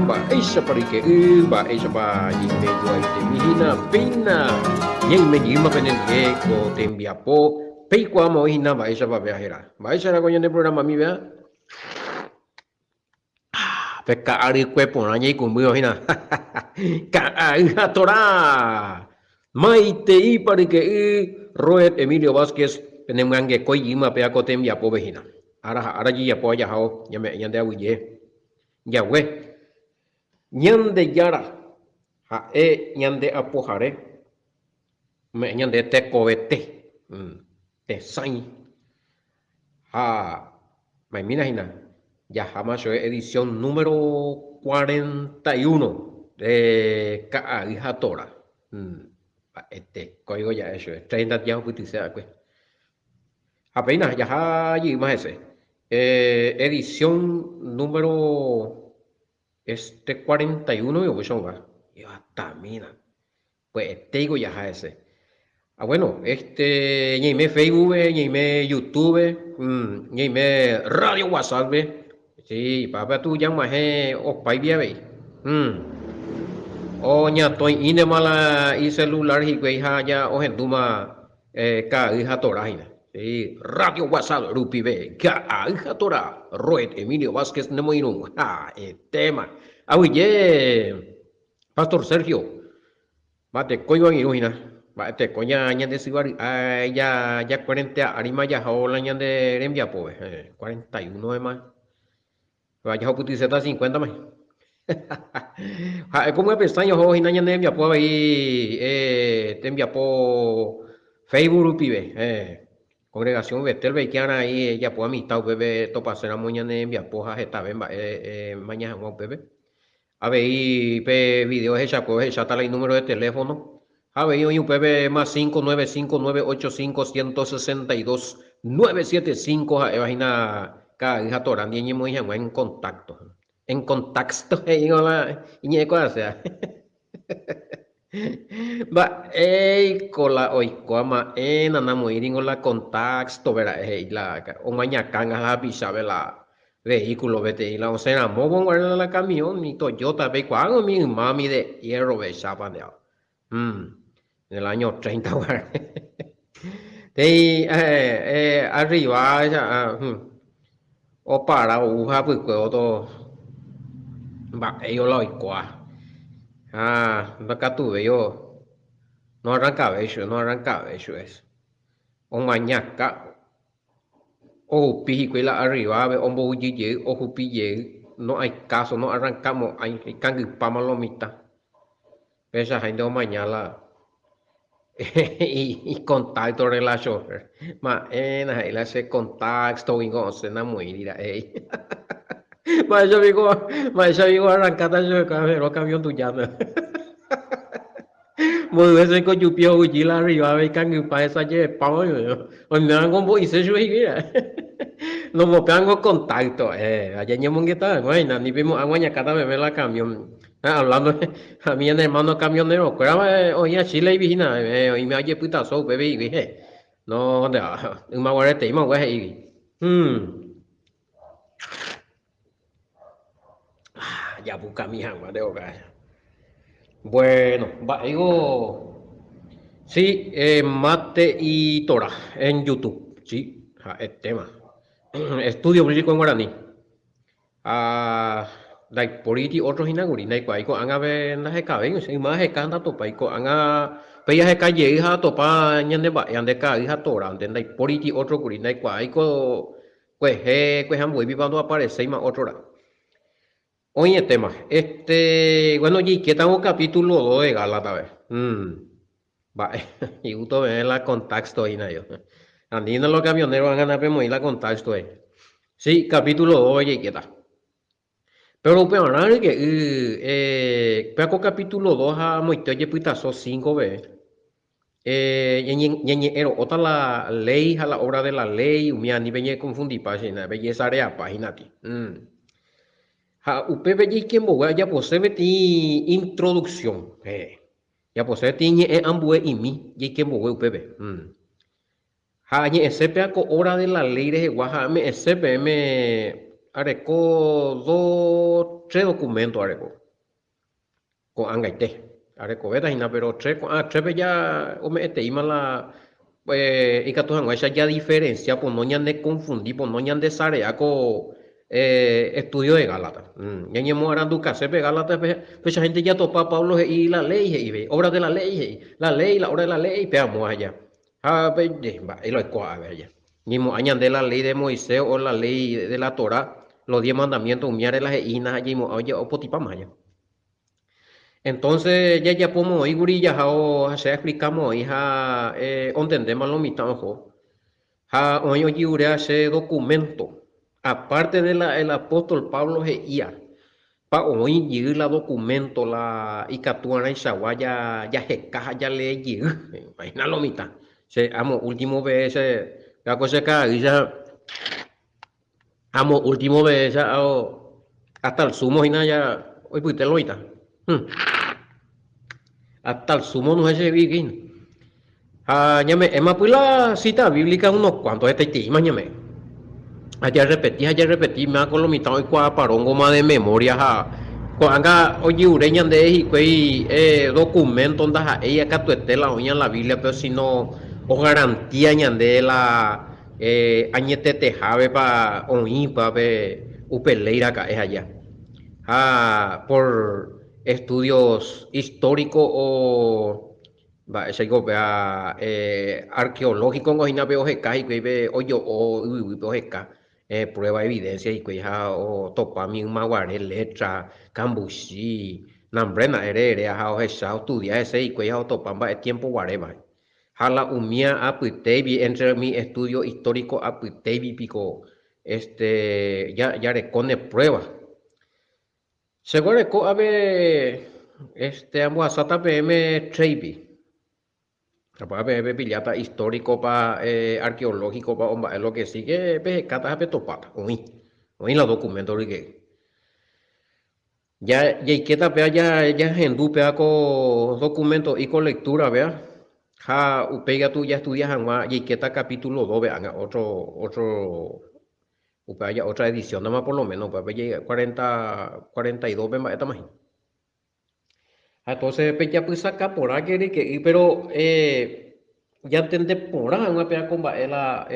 Mba'éichapa ryke'y, mba'éichapa ñaime joaitemi hína péina ñaime jeýma penendive ko tembiapo peikuaáma oĩ hína mba'éichapa péva héra. Mba'éicha ko ñane programami péva? Pe ka'arykue porã ñaikũmbýva hína. Ka'ay ha Torá! Maiteípa ryke'y Roed Emilio Vázquez penemyangekói jeýma péva ko tembiapópe hína. Ára ha ára jejapo ajahávo ñame'ẽ ñande aguyje jague. Ñandejára ha'e ñande apohare ome'ẽ ñande tekovete, tesãi. Ha maimína hína, jaháma chove edición número 41 de Ka'ay ha Tora. Mba'etekóigo ja'e chove, 30 jahupytyse va'ekue. Ha péina jaha jeýma hese. Edición número este 41 upéicha Ivatamína. Pya'etéiko jaha hese. Ah bueno, este, ñaime Facebook-pe, ñaime YouTube-pe, ñaime Radio WhatsApp-pe. Sí, ipápe atu jag̃uahẽ opáivi avei. Oñatõi'íntema la icelular hikuái ha ja ohendúma ka'ay ha torá hína. Sí, Radio WhatsApp rupive, ka'ay ha torá, Roed Emilio Vázquez nemoirũ. Ha'etéma. Aguyje. Pastor Sergio, mba'etekóiva angirũ hína, mba'eteko ñande syva ry'a jakuarentea árima jahao la ñande rembiapópe, 41 ema, jahupytyséta 50 ma. Ha'e ko myapesãi oho hína ñane rembiapo avei tembiapo Facebook rupive, Congregación Betel-pe ikiarã ejapo amistad upépe topaséramo ñane rembiapo ha hetave mba'e maña hag̃ua upépe. Avei pe video ehechakue ohecháta la inúmero de teléfono, ha avei oĩ upépe más 5 9 5 9 8 5 162 9 7 5 ha'éva hína ka'ay ha Torah ndive ñemoĩ hag̃ua en contacto. En contacto he'írõ la iñe'ẽkuaaséva. Mba'éiko la oikóva ma'ẽna namoĩringo la contacto-pe ra'e he'i la omañakãnga ha hapichápe la vehículo peteĩ la osẽ ramóvo guare la camión ni Toyota peikuaágui umi yma umi de hierro vechápa nde ao. Hum, en el año 30 guare. Teĩ arriba opara ou hapykuévo to mba'éiko la oikóva. Ha ndakatuvéi noarrankavéi chupe, noarrankavéi chupe. Omañaka Ohupi hikuái la arrivápe, ombovyjy jey, ohupi jey, no hay caso, no arrancamo'ãi, ikangypáma lo mitã. Pechaháinte omaña la icontacto-re la chofer. Ma'ẽna he'i la che contacto-guingo osẽ namoĩri ra'e he'i. Mba'éicha piko, mba'éicha piko arrankáta che camión tujápe. Mboyve che ko jupi oguejy la arriba ikangypa hesajepáva oimévango ombo'ise chupe hikuái ra'e. Nomopévango contacto eh aja ñemongeta hag̃ua hína ni peimo'ã guañakáta meme la camión. Ha hablando ha mi ñane hermano camionero kuérava oĩva Chile-gui hína oime ojepytaso upépe hikuái he. No ymaguareteíma upe he'ígui. Hum. Japukami hag̃ua nde okája. Bueno, mba'éiko Sí, eh, mate y Torah en YouTube. Sí, ha'etéma. Estudio bíblico en guaraní. Ha ndaipóriti ótro hína kuri, ndaikuaái ko'ág̃ape ndahekavéi, yma aheka ndatopái, ko'ág̃a péi aheka jey ha atopa ñane mba'e, ande ka'ay ha Torah-nte, ndaipóriti ótro kuri, ndaikuaái ko Kuehe, kuehe ambuépipa ndoapareséima ótrora. Oĩetéma. Este, bueno, jaikétavo capítulo 2 de Gálatave. Mm. Mba'e, igusto peẽ la contacto hína yo. Anína los camioneros ág̃ana pemoĩ la contacto ahí. Sí, capítulo 2 jaikéta. Pero upevarã ryke'y, eh, péva ko capítulo 2 ha amoite ojepytaso 5 peve. Eh, ñañe'ẽro'óta la ley ha la obra de la ley, umi ani peñekonfundipa che hína, pejesareapa hína ti. Mm. Ha upépe jaikembogue ajapose peteĩ introducción. Eh, ajapose peteĩ ñe'ẽ ambue'imi jaikembogue upépe. Mm. Ha añe'ẽse péva ko obra de la ley rehegua ha ame'ẽse peẽme. areko do tre documento areko ko'ág̃aite. Arekovéta hína péro tre ko'ã trépe ja ome'ẽteíma la ikatu hag̃uáicha jadiferensia pono ñanekonfundi, pono ñandesarea ko estudio de Gálatas. Ñañemoarandukase pe Gálataspe, péicha hénte jatopa Pablo he'i la léi he'ive, obras de la léi he'i, la léi, la obra de la léi, pe amo aja. Ha pe mba'e la oikuaave aja. Ñaimo'ã ñande la léi de Moisés o la léi de la Torá, los diez mandamientos umíare la he'i hína ha jaimo'ã opotipáma aja. Entonces jajapo moõi kuri jahao ha che aexplica moõi ha ontendéma lo mitã oho. Ha oĩ ojeruréva che documento. Aparte de la el apóstol Pablo he'ía, pa oĩ jey la documento la ikatu arãichagua jaheka ha jalee jey. Imagina lo mitã. Che amo último pe che, ko che ka'aýicha. Amo último vez ya hasta el sumo hína ya oipyte lo mitã. Hmm. Hasta el sumo no che vi hína. Ha ñame'ẽma py la cita bíblica unos cuantos hetaiteíma ñame'ẽ. Ha jarrepeti ha jarrepeti ma ko lo mitã oikuaa paróngoma de memoria ha ko'ág̃a ojeure ñande hikuái eh, documento ndaha'éi katuete la oĩva la Biblia-pe sino ogarantía ñande la Añetetehávepa oĩpa pe upe léi raka'e aja? Ha por estudios histórico o mba'éichaiko upéva arqueológico niko hína pe oheka hikuái pe ojo'o yvyguýpe oheka prueba evidencia hikuái ha otopami ymaguare letra, kambuchi, nambre na'ére ere ha ohecha ostudia hese hikuái ha otopa mba'e tiempo guaréva. Ha la umía apytégui, entre umi estudio histórico apytégui piko este jarekóne prueba. Che guereko ave este ambohasáta peẽme tréipi. Capaz peẽ pepilláta histórico-pa, arqueológico-pa o mba'e lo que sigue pehekáta ha petopáta. Oĩ. Oĩ la documento ryke'y. Jaikéta péva jahendu péva ko documento-i ko lectura péva ha upéi katu jaestudia hag̃ua jaikéta capítulo dos-pe ág̃a otro, otro, upéva ja otra edición-ndama por lo menos upévape cuarenta, cuarenta y dos-pe mba'étama hína. Ha entonces pejapysaka porãke ryke'y pero jantende porã hag̃ua péva ko mba'e la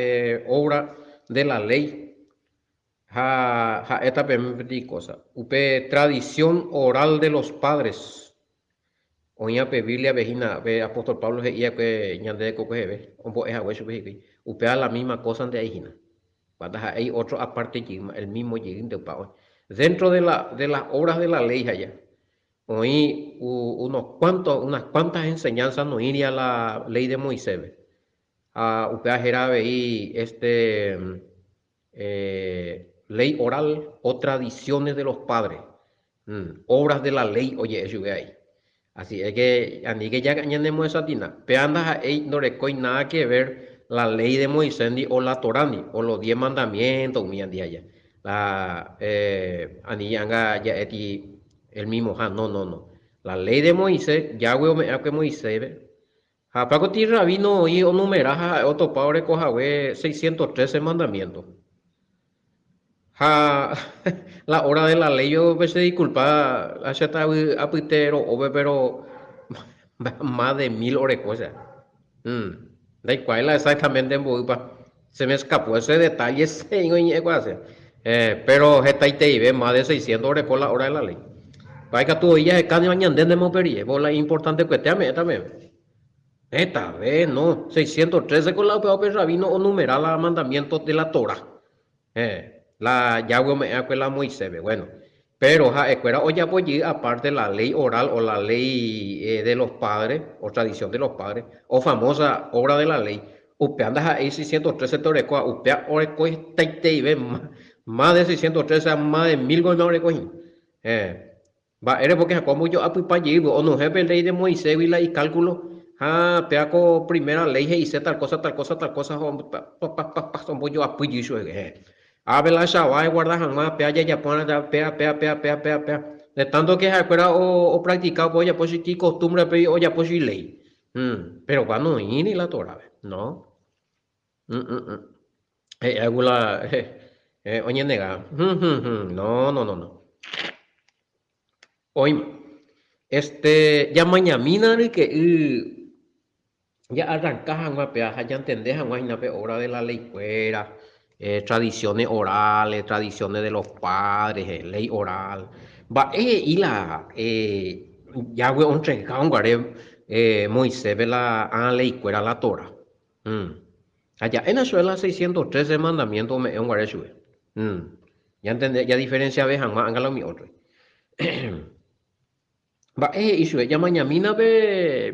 obra de la ley Ha ha'éta peẽme peteĩ kósa, upe tradisión oral de los padres oĩva pe Bíbliape hína, pe apóstol Pablo he'i va'ekue ñande kokueheve, ombo'e hague chupe hikuái, upéva la mísma kósante aĩ hína. Upéva ndaha'éi ótro apárte jeýma, el mísmo jeýnte opa oĩ. Déntro de la, de las obras de la léi aja, oĩ unos kuánto, unas kuántas enseñánsa noĩria la léi de Moiséspe. Ha upéva héra avei este Ley oral o tradiciones de los padres, obras de la ley oje'e chupe avei. Así es que aníke ñanemoesatina. Péva ndaha'éi ndorekói nada que ver la ley de Moisés-ndi o la Torá-ndi o los diez mandamientos umíandi aja. La ani anga ja'éti el mismoha, no, no, no. La ley de Moisés, Yahweh ome'ẽakue Moisés-pe, Ha Paco-ti rabino oĩ onumera ha ha'e otopa oreko hague 613 mandamiento. Ha la hora de la ley yo pe che disculpa la che tavy apyte ro'ópe pero más de mil oreko che. Ndaikuaái la exactamente mboýpa. Se me escapó ese detalle se'ingo iñe'ẽkuaase. Pero hetaiteive más de 600 oreko la hora de la ley. Pa ikatu oĩ jaheka ñande ndemoperie, vos la importantekuete ame'ẽta peẽme. Hetave, no, 613 ko la upéva pe rabino onumera la mandamiento de la Torá. La Yahweh ome'ẽ va'ekue la Moisés-pe. Bueno, pero ha'ekuéra ojapo jey aparte la ley oral o la ley de los padres o tradición de los padres o famosa obra de la ley, upéva ndaha'éi 613 te orekóva, upéva oreko hetaiteive, más de 613 ha más de mil goima oreko hína. Mba'ére? Pórke ha'ekuéra ombojo'apypa jeývo, onohẽ pe léi de Moisés-gui la ikálkulo, ha péva ko primera léi he'ise tal kósa, tal kósa, tal kósa, ha pa, pa, pa, pa, ombojo'apy jey chupe. Héẽ. Ápe la chava eguarda hag̃ua péva jajapo va'erã, péva, péva, péva, péva, péva, péva. De tánto ke ha'ekuéra opractika upe ojapo chugui ikostúmbrepe ojapo chugui léi. Péro upéva noĩri la Torápe. No. He'i la. Oñenega. Hũ, hũ, hũ. No, no, no, no. Oĩma. Este, jamañamína ryke'y ja'arranka hag̃ua péva ha ñantende hag̃ua hína pe obra de la ley-kuéra, tradiciones orales, tradiciones de los padres, ley oral. Mba'e he'i la Yahweh ontregárõ guare Moisés-pe la ã ley-kuéra, la Torá. Ha ja'éna chupe la 613 mandamiento ome'ẽrõ guare chupe. Ñantende, jadiferenciave hag̃ua ág̃a la umi ótrogui. Mba'e he'i chupe, Ñamañamína pe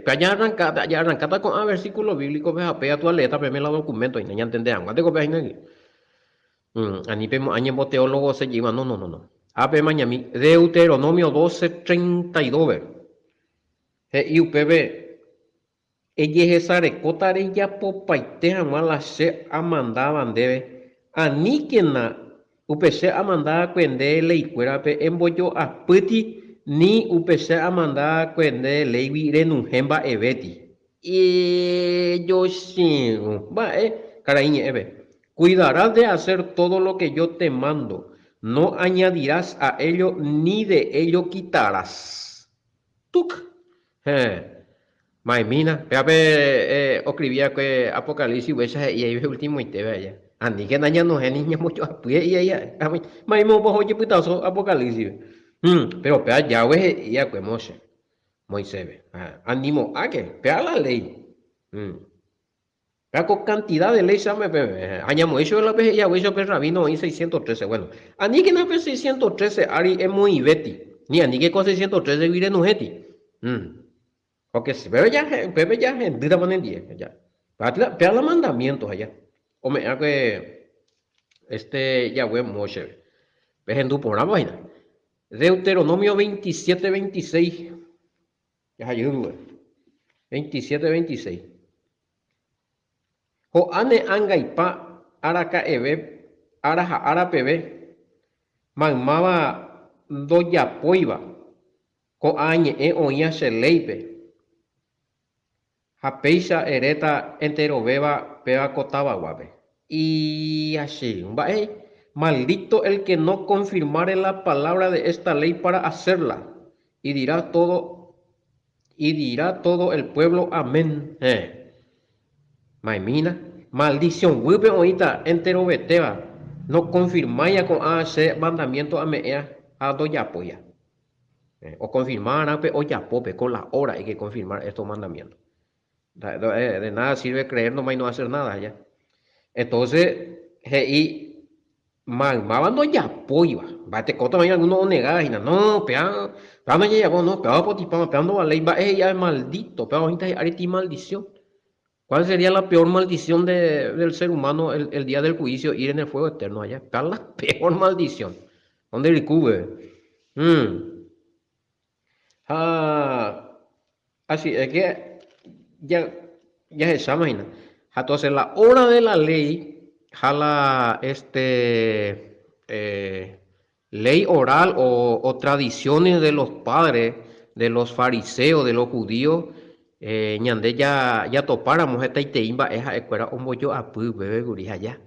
pe ajaarrankáta, ajaarrankáta ko'ã versículo bíblico-pe ha péva tualeéta peẽme la documento hína, ñantende hag̃ua teko péva hína. Ani pemo'ã ñemboteólogo osẽ jeýva, no, no, no, no. Ápe emañami, Deuteronomio 12, 32-pe. He'i upépe, Ejehesarekóta rejapopaite hag̃ua la che amandáva ndéve, aníkena upe che amanda'akue nde leikuérape embojo'apýti ni upe che amanda'akue nde léigui renuhẽ mba'evéti. Ejochĩrũ mba'e karai ñe'ẽpe, Cuidarás de hacer todo lo que yo te mando, no añadirás a ello ni de ello quitarás. Tuk! Héẽ. Ma'ẽmína, péva pe oskrivi va'ekue Apocalipsis upéicha he'i aíve ultimoitépe aja. Aníkena ñanohẽ ni ñambojoapy he'i ai ha'e. Ma'ẽme oho ojepytaso Apocalipsis-pe. Péro péva Yahweh he'i va'ekue Moshe, Moisés-pe. Animo'ãke, péva la léi. Péva ko kantida de léi che amepeve. Ha ñamoĩ chupe la pe he'i haguéicha pe rabino oĩ 613. Bueno, aníkena pe 613 ári emoĩvéti, ni aníke ko 613-gui renuhẽti. Porque upépe ja, upépe ja hendýtama nendie. Ja. Péva la mandamiento ha ja. Ome'ẽakue este Yahweh Móshebe. Pehendu porãva hína. Deuteronomio 27, 26. Jahayhúgui. 27, 26. Ho'a ne angaipa araka'eve ára ha ára peve, maymáva ndojapóiva ko'ã ñe'ẽ oĩva che léipe, ha péicha eréta enterovéva péva ko tavaguápe. Iachíu, mba'e? Maldito el que no confirmare la palabra de esta ley para hacerla, y dirá todo, y dirá todo el pueblo, Amén. Héẽ. Ma'ẽmína, maldición guýpe oĩta enterovetéva nokonfirmáiva ko'ã che mandamiento ame'ẽva ha ndojapóiva. Okonfirma va'erã pe ojapópe, con la obra hay que confirmar estos mandamientos. De nada sirve creer nomás y no hacer nada, ya. Entonces, he'i maymáva ndojapóiva. Mba'etekóta oĩ alguno onegáva hína. No, péva, péva ndojejapo, no, péva opotipáma, péva ndovaléi. Mba'e he'i ave maldito, péva oĩta hi'ári ti maldición. ¿Cuál sería la peor maldición de, del ser humano el, el día del juicio ir en el fuego eterno allá? Péva la peor maldición. Donde rikúve. Mm. Ha así es que ya, jahecháma hína. Ha entonces la obra de la ley ha la este eh, ley oral o, o tradiciones de los padres, de los fariseos, de los judíos, eh, ñande ja, jatopáramo hetaitei mba'e ha'ekuéra ombojoapy upépe kuri ha ja.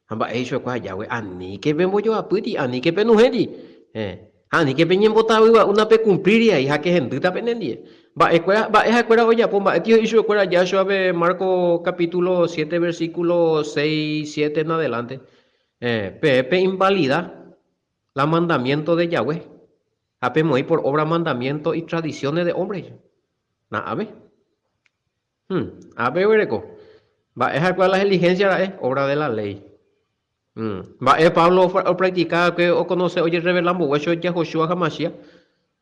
Ha mba'e ichupe ajágui, aníke pembojoapýti, aníke penuhẽti, héẽ, ha aníke peñembotavy gua'u napekumplíri ai ha kehendýta penendie. Mba'ekuéra, mba'e ha'ekuéra ojapo, mba'e tio he'i chupekuéra Yahshua pe Marcos capítulo 7 versículo 6, 7 en adelante, héẽ, peẽ peinvalida la mandamiento de Yahweh, ha pemoĩ por obra mandamiento y tradiciones de hombres. Na'ápe. Hmm, ápe oguereko. Mba'e ha'ekuéra la diligencia ra'e? Obra de la ley. Hmm, mba'e Pablo opractica va'ekue oconoce ojerrevela mbogue chupe Yahoshua ha Mashiach?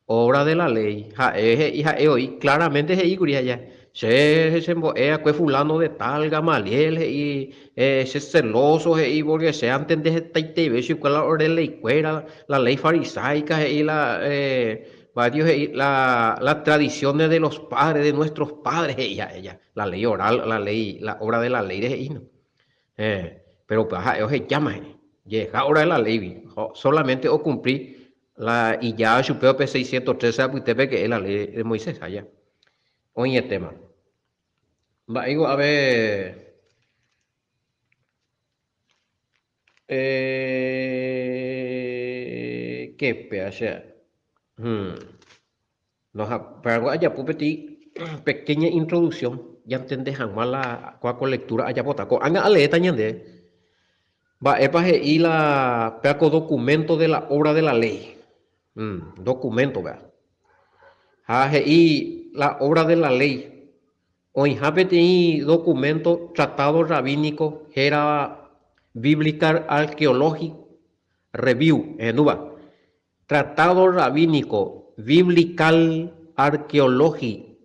Obra de la ley. Ha'e he'i, ha'e oĩ, claramente he'i kuri aja. Che chembo'e va'ekue fulano de tal, Gamaliel he'i, eh, che celoso he'i porque che antende hetaiteive chupekuéra la ore leikuéra, la ley farisaica he'i la, eh, Varios he'i la, la tradiciones de los padres, de nuestros padres he'i ha'e ja, la ley oral, la ley, la obra de la ley re he'i no. Eh, pero upéva ha'e ohejáma he'i, jeha obra de la ley-gui, solamente ocumpli la ijáva chupe upe 613 apytépe que es la ley de Moisés, ha ja. Oĩetéma. Mba'éiko ave. Eh, qué péa che. Hmm. No, ha, péango ajapo peteĩ pequeña introducción ñantende hag̃ua la kua ko lectura ajapóta. Ko'ág̃a aleéta ñande mba'épa he'i la péa ko documento de la obra de la ley. Hmm, documento péa. Ha he'i la obra de la ley Oĩha peteĩ documento tratado rabínico hérava Biblical Archaeology Review, ehendúva, Tratado rabínico Biblical Archaeology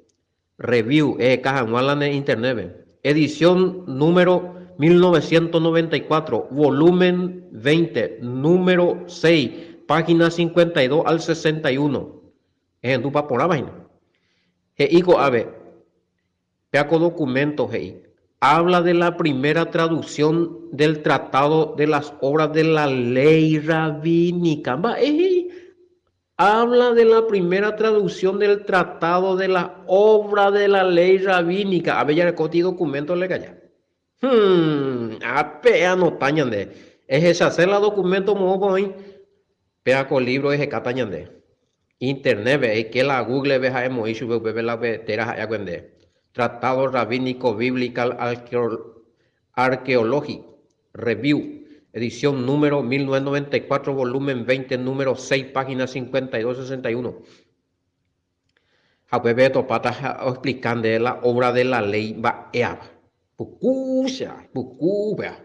Review, eheka hag̃ua la ne internet-pe, edición número 1994, volumen 20, número 6, página 52 al 61. Ehendúpa porãva hína. He'i ko'ápe, Péa ko documento he'i, Habla de la primera traducción del Tratado de las Obras de la Ley Rabínica. Mba'e he'i? Habla de la primera traducción del Tratado de las Obras de la Ley Rabínica. Ápe jarekóti documento lekaja. Hmm, ápe eanota ñande. Ehechase la documento moõpa oĩ? Péa ko libro ehekáta ñande. Internet-pe, eike la Google-pe ha emoĩ chupe upépe la upe téra ha'eakue nde. Tratado Rabínico Biblical Archaeology Review, edición número 1994, volumen 20, número 6, página 52, 61. Ha upépe etopáta ha oexplika ndéve la obra de la ley mba'éapa. Puku che, puku upéva.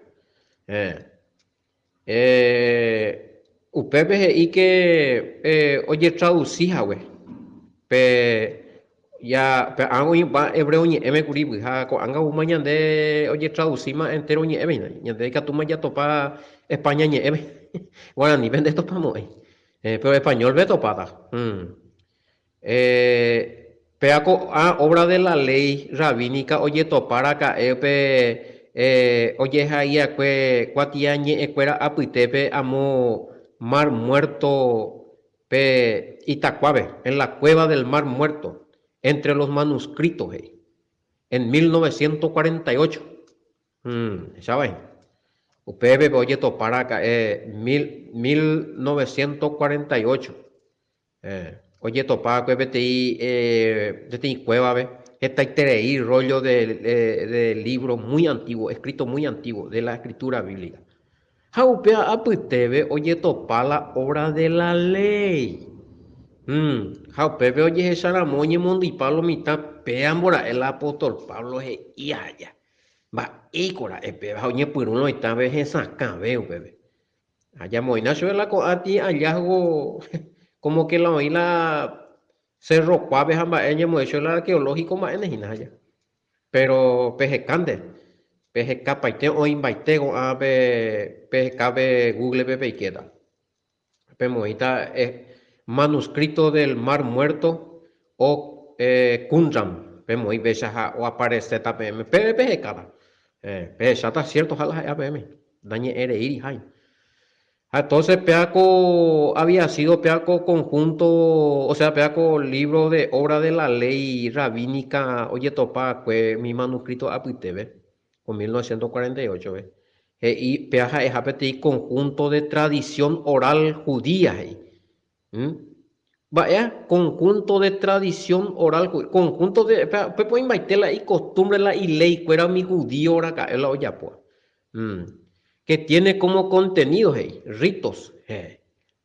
Héẽ. Upépe he'i ke ojetradusi hague pe ja pe ág̃a oĩva hebreo ñe'ẽme kuri ha ko'ág̃a oúma ñande ojetradusíma entéro ñe'ẽme hína, ñande ikatúma jatopa España ñe'ẽme, guaranípe ndetopamo'ãi, péro españólpe etopáta. Péva ko'ã obra de la ley rabínica ojetopa raka'e pe ojehai'akue kuatiañe'ẽkuéra apytépe amo Mar Muerto pe itakuápe, en la cueva del Mar Muerto, entre los manuscritos, he'i, en 1948. Hecháva hína. Upépe ojetopa raka'e 1948. Ojetopa va'ekue peteĩ peteĩ kuévape hetaiterei rollo de de libro muy antiguo, escrito muy antiguo de la escritura bíblica. Ha upéva apytépe ojetopa la obra de la ley. Ha upépe ojehecharamo oñemondyipa lo mitã péa mbora'e la apóstol Pablo he'i aja. Mba'éiko ra'e péva ha oñepyrũ lo mitãpe hesakãve upépe. Ha jamoĩna chupe la ko'ã tĩ hallazgo como que la oĩ la cerro kuápe ha mba'e ñamoĩ chupe la arqueológico mba'éne hína aja. Pero pehekánte, pehekapaite oĩmbaite ko'ã pe peheka pe Google-pe peikéta. Pemoĩta manuscrito del Mar Muerto o Qumran pemoĩ péicha ha oapareséta peẽme. Péve pehekáta. Pehecháta ciertoha la ha'éva peẽme. Ndañe'ẽreíri hái. Ha entonces péa ko había sido péa ko conjunto, o sea, péa ko libro de obra de la ley rabínica ojetopa va'ekue umi manuscrito apytépe, ko 1948-pe. He'i péa ha'eha peteĩ conjunto de tradición oral judía, he'i. Mba'éa? Conjunto de tradición oral judía. Conjunto de, upépe oĩmbaite la icostumbre, la iley kuéra umi judío raka'e la ojapóva. Que tiene como contenido, he'i, ritos,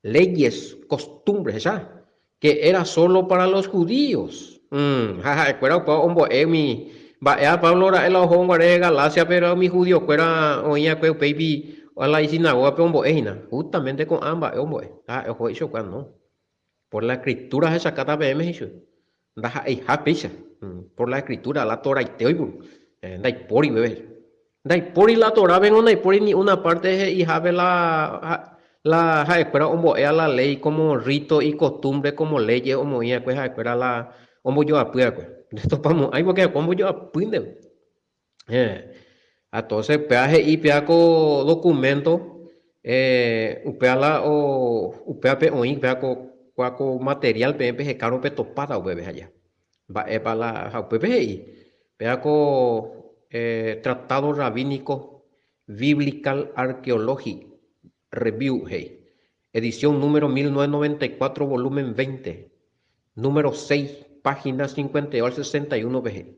leyes, costumbres, hecha, que era solo para los judíos. Ha ha'ekuéra upéva ombo'e umi mba'éa Pablo ra'e la oho guare Galacia-pe era umi judío-kuéra oĩ'akue upéipi la isinagoga-pe ombo'e hína. Justamente ko'ã mba'e ombo'e. Ha ha'e oho he'i chupe, No. Por la escritura ahechakáta peẽme he'i chupe. Ndaha'eiha péicha. Por la escritura, la Toraite oipuru. Ndaipóri upépe he'i. Ndaipóri la Torápengo ndaipóri ni una parte he'ihápe la la ha'ekuéra ombo'éva la léi como rito y costumbre como leyes omoĩ va'ekue ha'ekuéra la ombojoapy va'ekue. Ndetopamo'ãi porque ha'ekuéra ombojoapy ndéve. Héẽ. Entonces upéva he'i péva ko documento upéva la upévape oĩ upéva ko kua ko material peẽ pehekárõ petopáta upépe aja. Mba'épa la ha upépe he'i péva ko tratado rabínico biblical arqueológico. Review he'i, edición número 1994, volumen 20, número 6, página 52 al 61-pe he'i.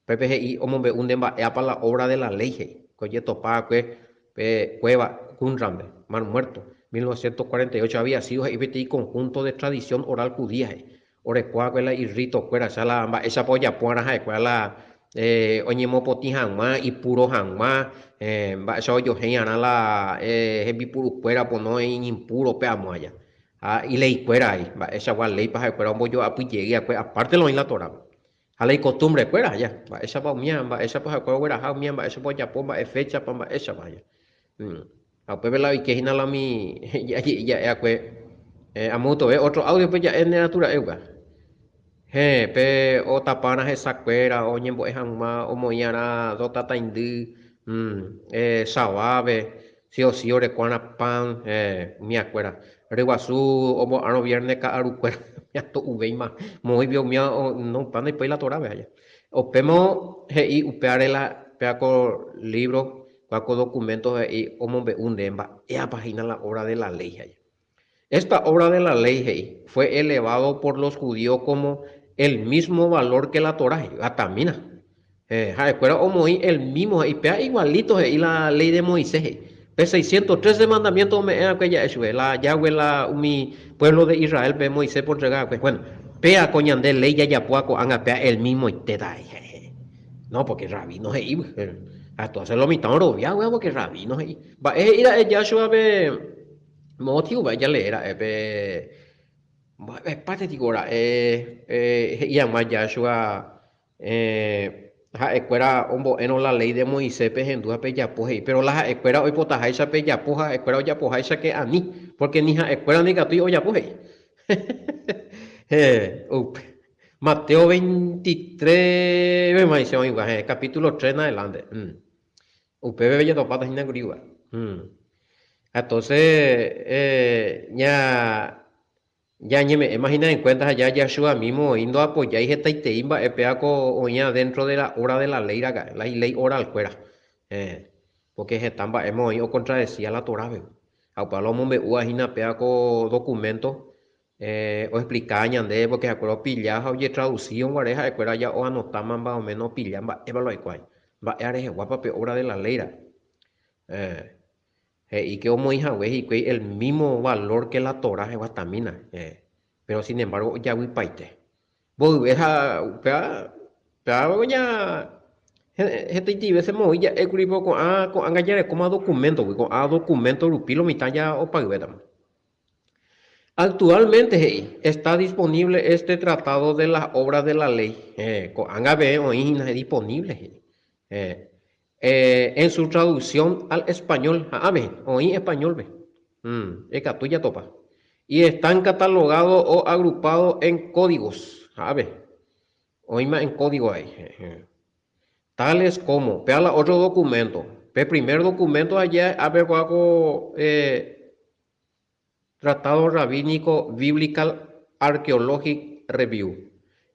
Pépe he'i omombe'u nde mba'éapa la obra de la ley he'i, ko ojetopa va'ekue pe cueva Qumran-pe, Mar Muerto, 1948 había sido he'i peteĩ conjunto de tradición oral judía he'i, oreko va'ekue la irrito-kuéra, osea la mba'éichapa ojapo va'erã ha'ekuéra la oñemopotĩ hag̃ua, ipuro hag̃ua, mba'éicha ojohéi va'erã la hembipurukuéra pono iñimpuro pe amo aja. Ha ileikuéra avei, mba'eichagua léipa ha'ekuéra ombojoapy jey va'ekue aparte la oĩ la Torápe. Ha la icostumbre-kuéra aja, mba'éichapa umía, mba'éichapa ha'ekuéra ogueraha umía, mba'éichapa ojapo, mba'e féchapa, mba'éichapa aja. Ha upépe la oike hína la umi ja'e va'ekue amo gotove ótro áudiope ja'e nde natura'e upéva. Héẽ, pe otapárã hesakuéra oñembo'e hag̃ua omoĩ'arã do tataindy Sabápe, si o si orekuárã pan umiakuéra. Ryguasu ombo'árõ vierne ka'arukuéra ñato'uvéima moõive umía no pan ndaipói la Torápe aja. Upémo he'i upévare la péva ko lívro, kua ko documento he'i omombe'u nde mba'épa hína la obra de la ley aja. Esta obra de la ley he'i fue elevado por los judíos como el mismo valor que la Torá he'i, atamína. Eh, ha'ekuéra omoĩ el mismo he'i, péa igualito he'i la ley de Moisés he'i. Pe 613 mandamiento ome'ẽ va'ekue ja'e chupe, la Yahweh la umi pueblo de Israel-pe Moisés-pe ontrega va'ekue. Bueno, péa ko ñande ley jajapóva ko'ág̃a péa el mismoitéta he'i. No, porque rabino he'ígui. Ha entonces lo mitã orovia, porque rabino he'i. Mba'e he'i ra'e Yahshua-pe? Moõ tio mba'e jalee ra'e pe mba'epáte tiko ra'e he'i hag̃ua Yahshua ha'ekuéra ombo'érõ la ley de Moisés pehendu ha pejapo he'i, péro la ha'ekuéra oipotaháicha pejapo ha ha'ekuéra ojapoháichake ani, pórke ni ha'ekuéra ndaikatúi ojapo he'i. Upe Mateo 23 péma oĩva, capítulo 3 en adelante. Upépe jatopáta hína kuri upéva. Entonces, ña, ñañeme'ẽma hína en cuenta ha ja Yahshua mismo oĩ ndoapojái hetaitei mba'e péva ko oĩva dentro de la obra de la ley raka'e, la iley oral kuéra. Porque heta mba'éma oĩ ocontradecía la Torápe. Ha upéva la omombe'úva hína péva ko documento Oexplika ñandéve pórke ha'ekuéra opilla ha ojetradusírõ guare ha'ekuéra ja oanotáma más o méno opilla mba'épa la oikuaa. Mba'e reheguápa pe obra de la léi ra'e. He'i ke omoĩ hague hikuái el mímo valór ke la Torá heguatamína, péro sin embargo ojavypaite. Mboyve ha upéva, upéva ña hetaitei vése moĩ ja'e kuri ko'ã ko'ág̃a jarekóma dokuméntogui, ko'ã dokuménto rupi lo mitã ja opayvétama. Actualmente he'i, está disponible este tratado de las obras de la ley, héẽ, ko'ág̃a peẽ oĩ hína disponible he'i, héẽ, en su traducción al español, ha'ãme he'i, oĩ español-pe, ikatu jatopa, y están catalogados o agrupados en códigos, ha'ãme, oĩma en código ahí, héẽ. Tales como, péa la otro documento, pe primer documento aje ápe kóa ko Tratado Rabínico Biblical Archaeologic Review,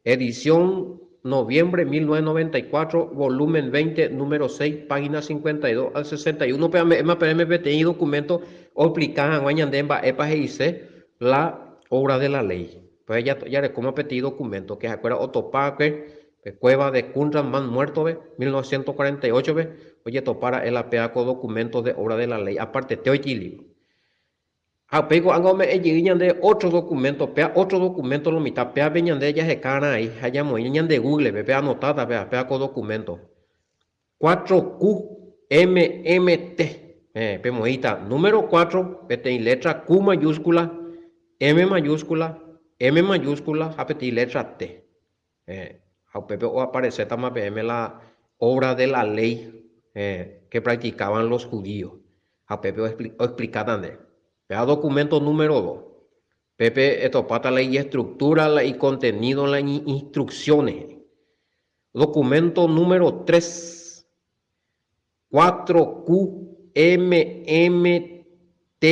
edición noviembre 1994, volumen 20, número 6, página 52 al 61 pe ame'ẽma peẽme peteĩ documento oexplika hag̃ua ñande mba'épa he'ise la obra de la ley. Pe jarekóma peteĩ documento que ha'ekuéra otopa va'ekue pe cueva de Qumran Mar Muerto-pe, 1948-pe, ojetopa ra'e la péva ko documento de obra de la ley apartete oity libro. Ha upéi ko'ág̃a ome'ẽ jey ñande ótro documento, péa ótro documento lo mitã, péape ñande jaheka raẽ ha ñamoĩ ñande Google-pe, pe anotáta péa, péa ko documento. 4QMMT, eh, pemoĩta número 4, peteĩ letra Q mayúscula, M mayúscula, M mayúscula ha peteĩ letra T. Eh, ha upépe oaparesétama peẽme la obra de la ley eh, que practicaban los judíos. Ha upépe oexplikáta nde. Péa documento número 2. Pépe etopáta la ijestructura, la icontenido, la iñinstrucciones. Documento número 3. 4Q M M T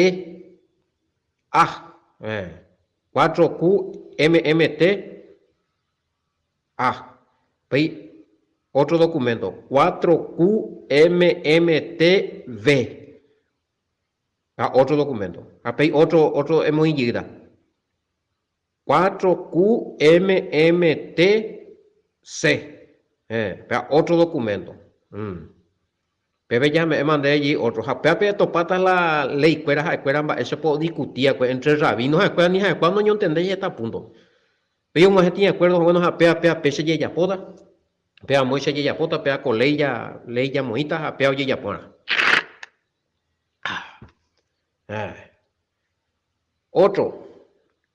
A. 4Q M M T A. Upéi ótro documento. 4Q M M T V. Ha ótro dokuménto. Ha péi ótro, ótro emoĩ jeýta. 4 Q M M T C. Héẽ, péa ótro dokuménto. Pépe jame'ẽma nde jey ótro. Ha péape etopáta la leikuéra ha'ekuéra mba'éichapa odiskuti va'ekue éntre rravíno ha'ekuéra ni ha'ekuéra noñontendéi heta púnto. Péi og̃uahẽ tĩ akuérdo, bueno, ha péa, péa péicha jajapóta, péa amóicha jajapóta, péa ko léi ja, léi jamoĩta ha péa ojejaporã. Ótro,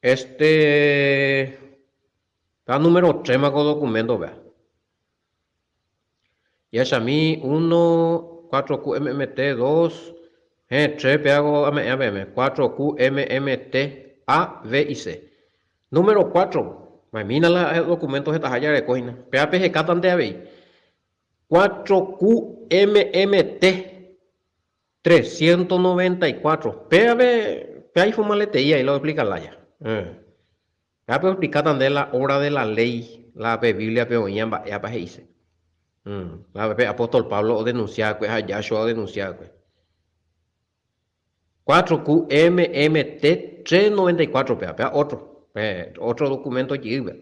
este, péa número tréma ko documento péa. Jahechami, uno, cuatro Q M M T, dos, héẽ, tres péa ko ame'ẽva peẽme, cuatro Q M M T, A, B y C. Número cuatro, ma'emína la documento hetaha jareko hína, péa pehekátante avei. Cuatro Q M M T, 394, péape, péa iformaletei ahí la oexplica lája. Péape oexplikáta nde la obra de la ley, la pe Bíbliape oĩva mba'épa he'ise. La pe apóstol Pablo odenuncia va'ekue ha Yahshua odenuncia va'ekue. 4 Q M M T 394 péva, péva ótro, pe ótro documento jeýva.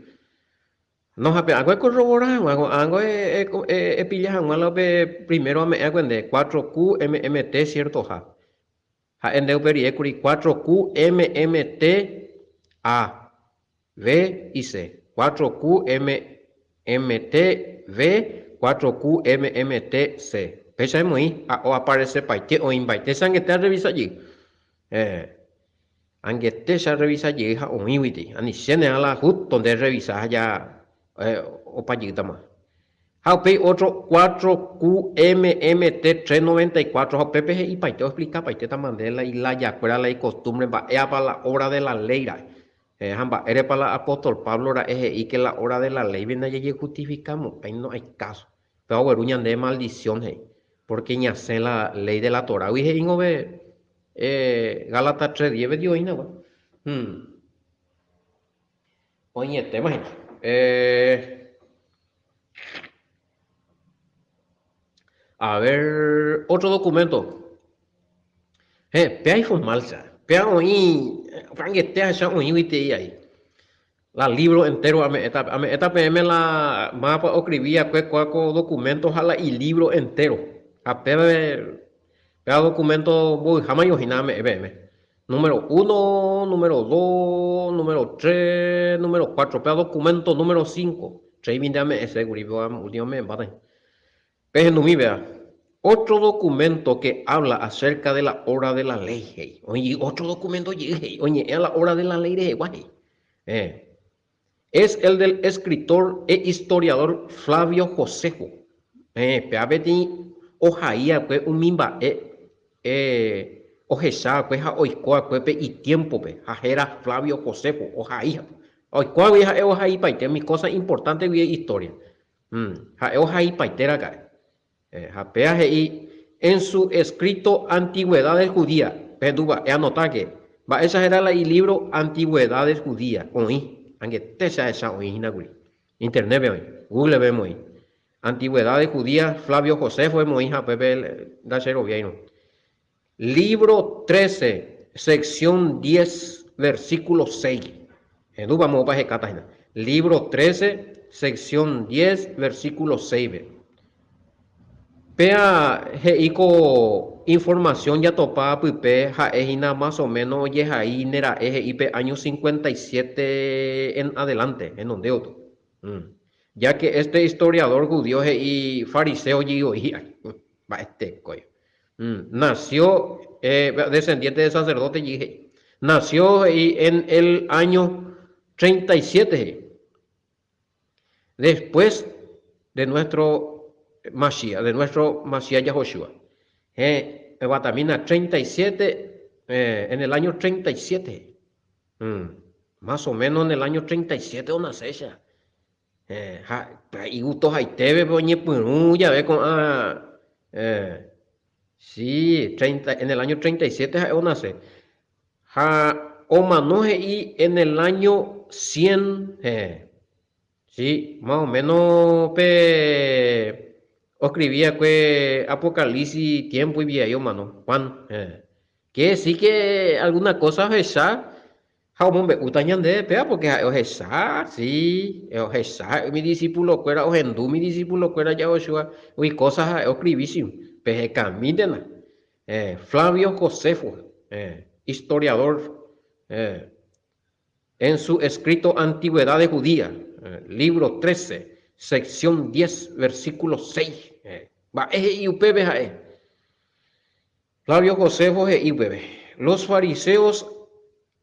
No ha pe'ãngo ekorrobora hag̃ua ko'ãngo epilla hag̃ua la pe primero ame'ẽ va'ekue nde, 4 Q M M T ciertoha. Ha'e nde upe rire kuri 4 Q M M T A V y C. 4 Q M M T V, 4 Q M M T C. Péicha emoĩ ha oaparesepaite oĩmbaite che angete arrevisa jey. Héẽ. Angete che arrevisa jey ha oĩguiti. Anichéne la justo nde revisa ha ja opa jeýtama. Ha upéi ótro 4 Q M M T 394 ha upépe he'ipaite oexplikapaitétama nde la ilajakuéra, la ikostúmbre, mba'éapa la obra de la léi ra'e. Ha mba'érepa la apóstol Pablo ra'e he'i ke la obra de la léipe ndajajejustifikamo'ãi no hay káso. Péva ogueru ñande maldisión he'i, pórke ñasẽ la léi de la Torágui he'íngove Gálatas 3:10-pe tio oĩna kua. Oĩetéma hína. A ver, otro documento. Héẽ, péa iformal che. Péa oĩ, angete ahecha oĩguitei ai. La libro entero ame'ẽta, ame'ẽta peẽme la mávapa oescribi va'ekue kua ko documento ha la ilibro entero. Ha péva, péva documento mbovyháma oĩhína ame'ẽ peẽme. Número uno, número dos, número tres, número cuatro, péva documento número cinco. Treimínte ame'ẽse kuri péva último ame'ẽmbáta. Pehendumi péva. Otro documento que habla acerca de la obra de la ley, he'i. Oĩ jey otro documento jey, he'i. Oñe'ẽ la obra de la ley rehegua, he'i. Eh. Es el del escritor e historiador Flavio Josefo. Eh, péva peteĩ ohai va'ekue umi mba'e eh, ohecha va'ekue ha oiko va'ekue pe itiémpope, ha héra Flavio Josefo, ohai. Oikuaágui ha'e ohaipaite umi kósa importante guive historia. Ha'e ohaipaite raka'e. Ha péa he'i, En su escrito Antigüedades Judías, pehendúva, eanotáke, mba'éicha héra la ilívro Antigüedades Judías, oĩ, angete che ahecha oĩ hína kuri. Internet-pe oĩ, Google-pe emoĩ. Antigüedades Judías, Flavio Josefo emoĩ ha upépe ndacheroviáirõ. Lívro trece, sección diez, versículo seis. Ehendúpa moõpa hekáta hína. Lívro trece, sección diez, versículo seis-pe. Péa he'i ko informasión jatopa pype ha'e hína más o menos ojehai nera'e he'i pe áño 57 en adelante, henonde gotyo. Ya que este historiador judío he'i fariseo jey hi'ái. Mba'etekói. Nació, descendiente de sacerdote jey he'i. Nació he'i en el año 37 he'i. Después de nuestro Mashiach, de nuestro Mashiach Yahoshua. Héẽ, eguatamína 37, en el año 37 he'i. Más o menos en el año 37 onace che. Ha igustohaitépe oñepyrũ jave ko'ã sí, treinta, en el año 37 ha'e onace. Ha omano he'i en el año 100, sí, más o menos pe oscribi va'ekue Apocalipsis tiempo iviai omano, Juan. Quiere decir que alguna cosa ohecha ha omombe'úta ñandéve péva porque ha'e ohecha, sí, ohecha umi discípulo-kuéra, ohendu umi discípulo-kuéra Yahoshua umi cosa ha'e oescribísima. Pehekamíntena. Flavio Josefo, historiador, en su escrito Antigüedades Judías, libro 13, sección 10, versículo 6. Mba'e he'i upépe ha'e? Flavio Josefo he'i upépe, Los fariseos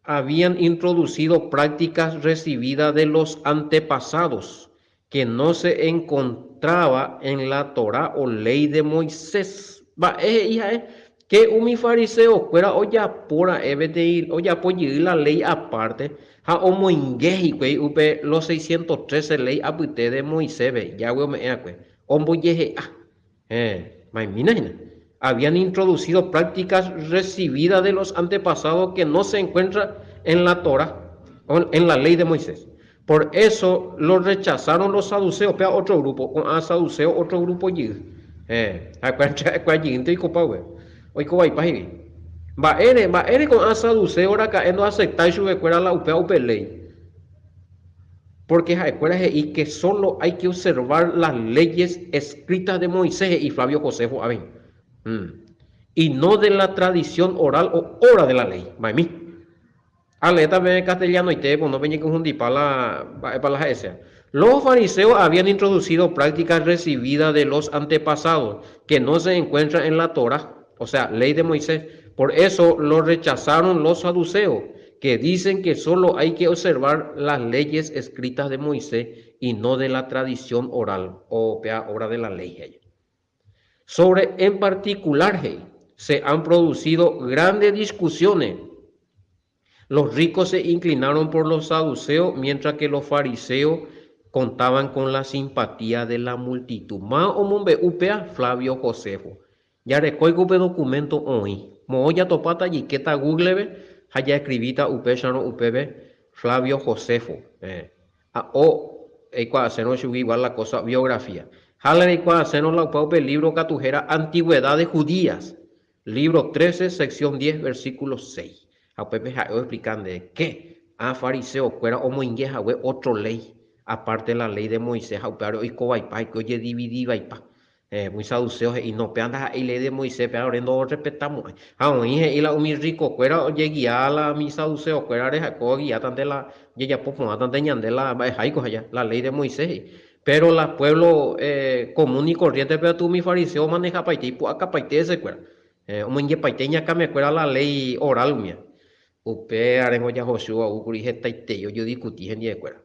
habían introducido prácticas recibidas de los antepasados que no se encontraba en la Torá o Ley de Moisés. Mba'e he'i ha'e? Ke umi fariseokuéra ojapo ra'e peteĩ ojapo jey la léi apárte ha omoinge hikuái upe los 613 léi apyte de Moisés-pe, Yahweh ome'ẽ va'ekue, ombojehe'a. Héẽ, maimína hína. Habían introducido prácticas recibidas de los antepasados que no se encuentra en la Torá, en la ley de Moisés. Por eso lo rechazaron los saduceos, péva otro grupo, ko'ã saduceo otro grupo jey. Héẽ, ha'ekuéra ha'ekuéra jeýnte oikopa upe, oiko vaipa he'i. Mba'ére, mba'ére ko'ã saduceo raka'e ndoaceptái chupekuéra la upéva upe léi? Pórke ha'ekuéra he'i ke sólo hay ke observar las leyes escritas de Moisés, he'i Flavio Josefo avei. Y no de la tradición oral o obra de la ley. Mba'emi. Aleéta peẽ castellanoite pono peñekonfundipa la mba'épa la ha'eséva. Los fariseos habían introducido prácticas recibidas de los antepasados que no se encuentran en la Torá, o sea, ley de Moisés. Por eso lo rechazaron los saduceos, que dicen que solo hay que observar las leyes escritas de Moisés y no de la tradición oral, o péa obra de la ley, he'i. Sobre en particular, he'i, se han producido grandes discusiones. Los ricos se inclinaron por los saduceos, mientras que los fariseos contaban con la simpatía de la multitud. Máva omombe'u péa Flavio Josefo. Jarekóiko upe documento oĩ. Moõ jatopáta jaikéta Google-pe ha jaescribíta upéicharõ upépe Flavio Josefo. Ha o eikuaasérõ chugui igual la cosa biografía. Ha la reikuaasérõ la upa upe libro katu héra Antigüedades Judías, libro 13, sección 10, versículo 6. Ha upépe ha'e oexplika ndéve ke ã fariseo-kuéra omoinge hague otro léi, aparte la léi de Moisés ha upévare oiko vaipa hikuái ojedividi vaipa. Umi saduceo he'i, No, péva ndaha'éi léi de Moisés, péva ore ndorrespetamo'ãi. Ha oĩ he'i la umi rrikokuéra ojegia la umi saduceokuérare, ha'ekuéra ogiátante la jajapo porãtante ñande la mba'eháiko aja, la léi de Moisés he'i. Péro la puévlo común y corriente-pe katu umi fariseo omanehapaite, ipu'akapaite hesekuéra. Omoingepaite iñakãmekuéra la léi oral umíva. Upévare Yahoshua oúkuri hetaitei ojodiskuti hendivekuéra.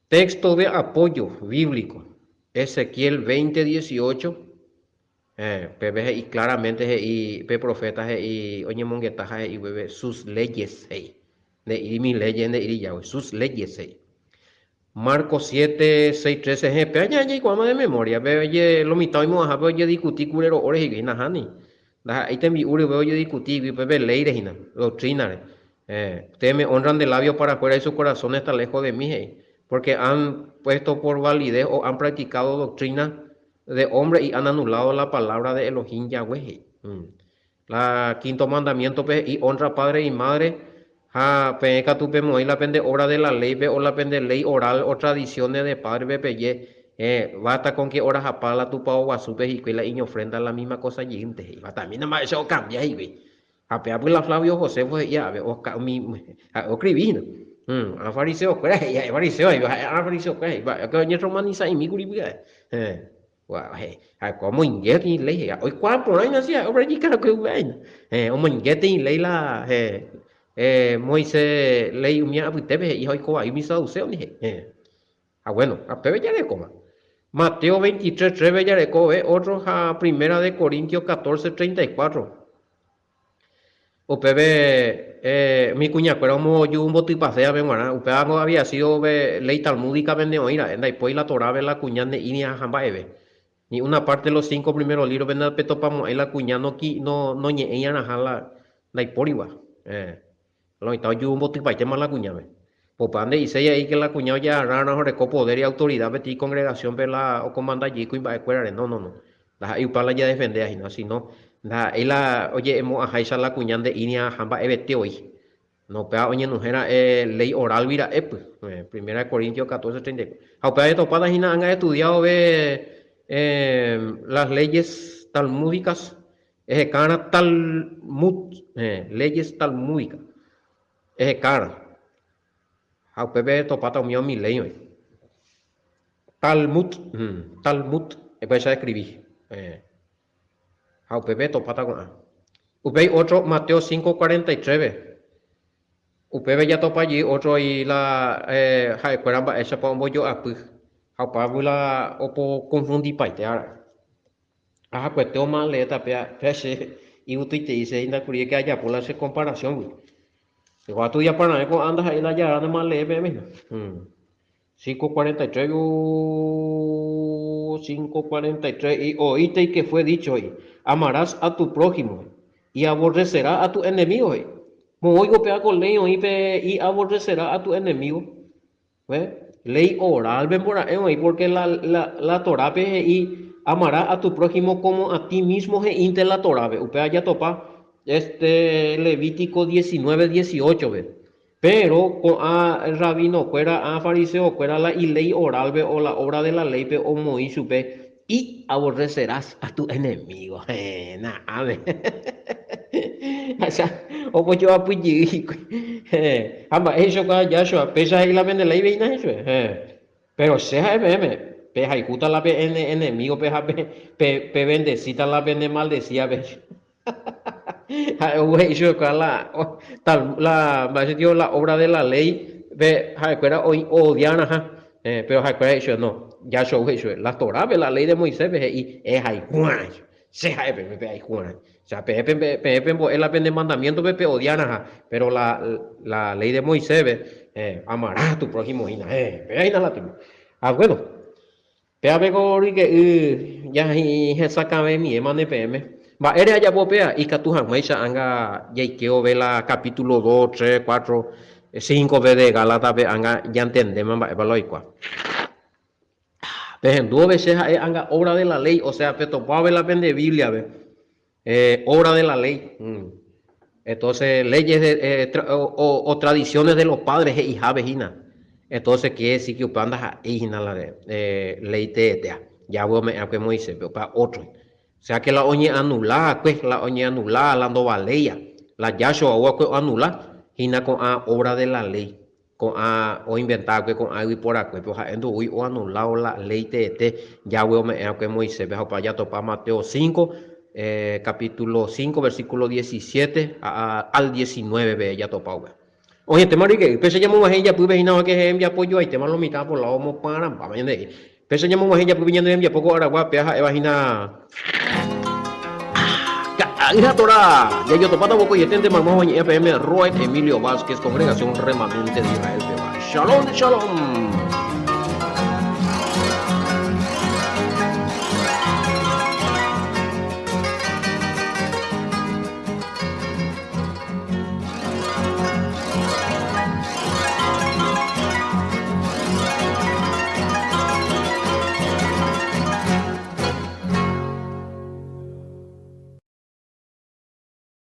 Texto de apoyo bíblico, Ezequiel 20, 18, Upépe he'i claramente he'i pe profeta he'i oñemongeta ha he'i upépe sus leyes he'i. Nde'íri mis leyes nde'íri Yahweh, sus leyes he'i. Marcos 7, 6, 13, Hẽ, péva jaikuaáma de memoria, pe oje, lo mitã oimo'ãhápe ojediskuti kure ro'óre hikuái, nahániri. Ndaha'éi tembi'úre upéva ojediskuti hikuái, upépe léire hína, doctrina-re. Hẽ, ustedes me honran de labios para afuera y su corazón está lejos de mí, he'i, porque han puesto por validez o han practicado doctrina de hombre y han anulado la palabra de Elohim Yahweh, he'i. La quinto mandamiento-pe he'i, Honra padre y madre, ha peẽ katu pemoĩ la pende obra de la ley-pe o la pende ley oral o tradiciones de padre-pe peje, eh, basta con que orahapa la tupao guasúpe hikuái la iñofrenda la misma cosa jeýnte, he'i. Batamína mba'éicha okambia hikuái. Ha péva la Flavio Josefo he'i ave, oka, umi, ha'e oescribi hína. Ha fariseo-kuéra he'i, ha'e fariseo, ha'e fariseo-kuéra he'i, mba'e oñerromanisa'imi kuri pya'e. Héẽ. Ha'ekuéra omoinge peteĩ léi he'i, oikuaa porã hína si ha'e opredikákue upéva hína. Omoinge peteĩ léi la Moisés léi umi apytépe he'i ha oiko vai umi saduséondi he'i. Ha guéno, ha péve jarekóma. Mateo 23, 3-pe jarekove ótro ha Primera de Corintios 14, 34. Upépe umi kuñakuéra omboju mbotypasévape g̃uarã, upévango había sido pe léi talmúdicape nde oĩ ra'e, ndaipói la Torápe la kuña nde'íri ha mba'eve. Ni una parte los cinco primeros libros-pe ndapetopamo'ãi la kuña noñe'ẽi arãha la ndaipórigua. La oĩta oju mbotypaitéma la kuñáme. Upéva nde'iséi avei ke la kuña oje'arrárõ oreko poder y autoridad peteĩ congregación-pe la okomanda jey kuimba'ekuérare. No, no, no. Ndaha'éi upéva la jadefendéva hína, sino. Ndaha'éi la oje'emo'ãháicha la kuña nde'íri'ãha mba'evete voi. No, upéva oñenohẽ ra'e léi orálgui ra'épy, Primera de Corintios 14, 34. Ha upéva jetopáta hína ág̃a estudia vove las leyes talmúdicas, ehekárã Talmud, leyes talmúdicas, ehekárã. Ha upépe etopáta umi umi léi oĩ. Talmud, Talmud, upéicha escribi. Ha upépe etopáta ko'ã. Upéi ótro Mateo 5:43-pe. Upépe jatopa jey ótro oĩ la ha'ekuéra mba'éichapa ombojo'apy ha opágui la opokonfundipaite ra'e. Ahakuete omaleéta péa, péa che igustoitei che hína kuri ke ajapo la che komparasióngui. Kóa tuiapara'ẽ ko'ã ndaha'éi la jara nemalee peẽme hína. 5:43 5:43 Y oísteis que fue dicho, he'i, Amarás a tu prójimo, y aborrecerás a tu enemigo, he'i. Moõiko péva ko léi oĩ pe y aborrecerás a tu enemigo? Ve? Léi oral-pe mbora'e oĩ, porque la, la, la Torápe he'i amarás a tu prójimo como a ti mismo he'ínte la Torápe. Upéva jatopa este Levítico 19, 18-pe. Péro ko'ã rravinokuéra ha fariseokuéra la iléi orálpe o la óvra de la léipe omoĩ chupe, Y aborrecerás a tu enemigo. Héẽ, na'áme. Acha, ombojoapy jey hikuái. Héẽ, ha mba'e he'ichauka Yahshua, péicha he'i la pende léipe hína he'i chupe. Héẽ, péro che ha'e peẽme, pehayhúta la pene enemígope ha pevendesíta la pene maldesívape. Ha'e ou he'i chupekuéra la, tal, la, mba'éicha tio, la obra de la ley pe ha'ekuéra oĩ oodiarãha. Eh, pero ha'ekuéra he'i chupe, no, Yahshua ou he'i chupe, la Torápe, la ley de Moiséspe he'i, ehayhu'arã chupe. Che ha'e peẽme pehayhu'arã. O sea, peẽ pe, peẽ pembo'e la pene mandamiéntope peodiarãha, pero la, la ley de Moiséspe, eh, amarás a tu prójimo hína, eh, péva hína la tuju. Ha bueno, Pévape ko ryke'y jahesakãvemiémane peẽme. Mba'ére ajapo péva? Ikatu hag̃uáicha ág̃a jaike vove la capítulo dos, tres, cuatro, cinco-pe de Gálatape ág̃a ñantendéma mba'épa la oikuaa. Pehendu vove che ha'e ág̃a obra de la ley, osea petopa vove la pende Bíbliape, obra de la ley. Entonces, leyes de, o, o tradiciones de los padres he'ihápe hína. Entonces, quiere decir que upéva ndaha'éi hína la ley teetéa. Yahweh ome'ẽ va'ekue Moiséspe, upéva ótro. O sea que la oñeanula va'ekue, la oñeanula, la ndovaléia, la Yahshua ou va'ekue oanula hína ko'ã obra de la ley. Ko'ã oinventa va'ekue ko'ã yvyporakuépe ha'e ndoúi oanulávo la léi teete Yahweh ome'ẽ va'ekue Moiséspe ha opa jatopa Mateo 5, capítulo 5, versículo 17 al 19 peve jatopa upéva. Oĩetéma ryke'y, péicha ñamog̃uahẽ ijapýpe hína oĩke hembiapo joaitéma lo mitã por lado omopãrãmbáma ñande he'i. Péicha ñamog̃uahẽ ijapýpe ñane rembiapo ko aragua péa ha'éva hína Ka'ay ha Torá. Jajotopáta vokoiete mayma oñe'ẽ peẽme Roed Emilio Vázquez, Congregación Remanente de Israel pegua. Shalom, shalom.